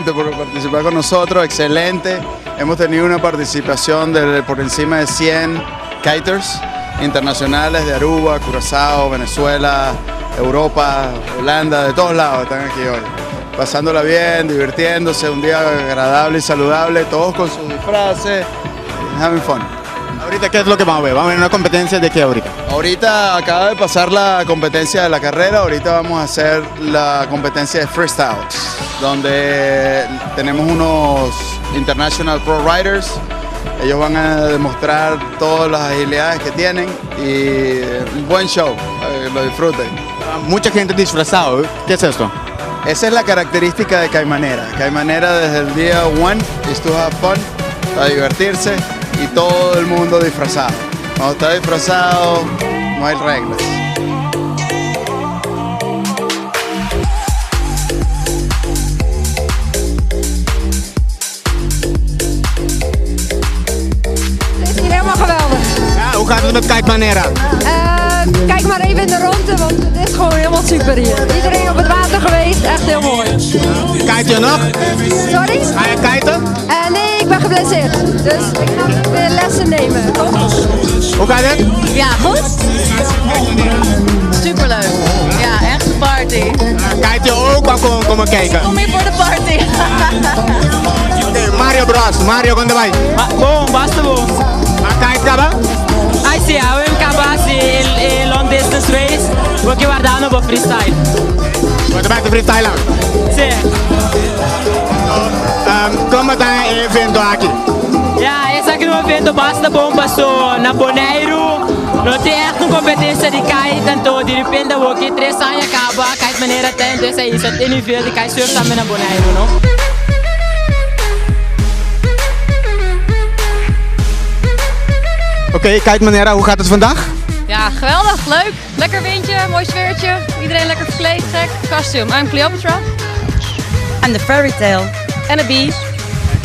Igualmente por participar con nosotros, excelente. Hemos tenido una participación de por encima de 100 kiters internacionales de Aruba, Curazao, Venezuela, Europa, Holanda, de todos lados están aquí hoy. Pasándola bien, divirtiéndose, un día agradable y saludable, todos con sus disfraces, having fun. Ahorita, ¿qué es lo que vamos a ver? Vamos a ver una competencia de qué ahorita? Ahorita acaba de pasar la competencia de la carrera, ahorita vamos a hacer la competencia de freestyle, donde tenemos unos International Pro Riders. Ellos van a demostrar todas las agilidades que tienen y un buen show, lo disfruten. Mucha gente disfrazada, ¿qué es esto? Esa es la característica de Caimanera. Caimanera desde el día one is to have fun, a divertirse y todo el mundo disfrazado. Cuando está disfrazado no hay reglas. Het is hier helemaal geweldig. Ja, hoe gaat het met Kite Manera? Kijk maar even in de rondte, want het is gewoon helemaal super hier. Iedereen op het water geweest, echt heel mooi. Kite je nog? Sorry? Ga je kiten? Nee, ik ben geblesseerd. Dus ik ga weer lessen nemen, toch? Hoe gaat het? Ja, goed. Superleuk. Ja, echt een party. Kite je ook al komen kijken? Kom hier voor de party. Oké, Mario Bros. Mario, kom erbij. Bon, basta bon. Maar kite kaba? Ai si, awe mi caba si e long distance race, bo ke warda no bo freestyle. Bo ta bai freestyle? Si. Como ta e evento aki? Ja, esaki ta un evento basta bon paso na Boneiru no tin echt un competencia di kite, anto di repente awo 3 aña caba Kite Manera ta, entonces ei sa e nivel di kitesurf tambe na Boneiru, no? Oké, Kite Manera, hoe gaat het vandaag? Ja, geweldig, leuk. Lekker windje, mooi sfeertje. Iedereen lekker verkleed, gek. Costume, I'm Cleopatra. I'm the fairy tale. En een bee.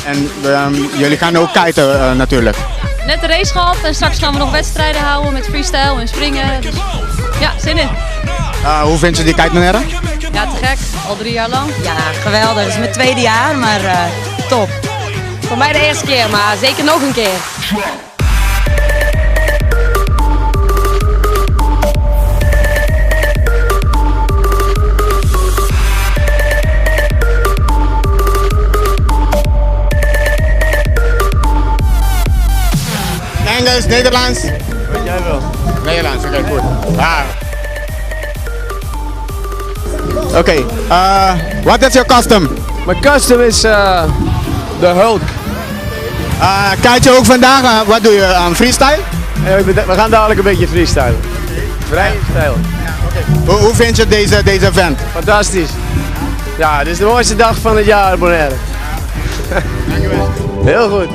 En jullie gaan ook kiten natuurlijk. Net de race gehad en straks gaan we nog wedstrijden houden met freestyle en springen. Dus, ja, zin in. Hoe vind je die Kite Manera? Ja, te gek. Al 3 jaar lang. Ja, geweldig. Het is mijn tweede jaar, maar top. Voor mij de eerste keer, maar zeker nog een keer. Engels, Nederlands? Wat jij wil. Nederlands, oké, goed. Ah. Oké, wat is your costume? Mijn costume is de Hulk. Kijk je ook vandaag? Wat doe je aan freestyle? Ja, we gaan dadelijk een beetje freestylen. Vrije stijl. Ja, oké. Hoe vind je deze event? Fantastisch. Ja, dit is de mooiste dag van het jaar, Bonaire. Dankjewel. Heel goed.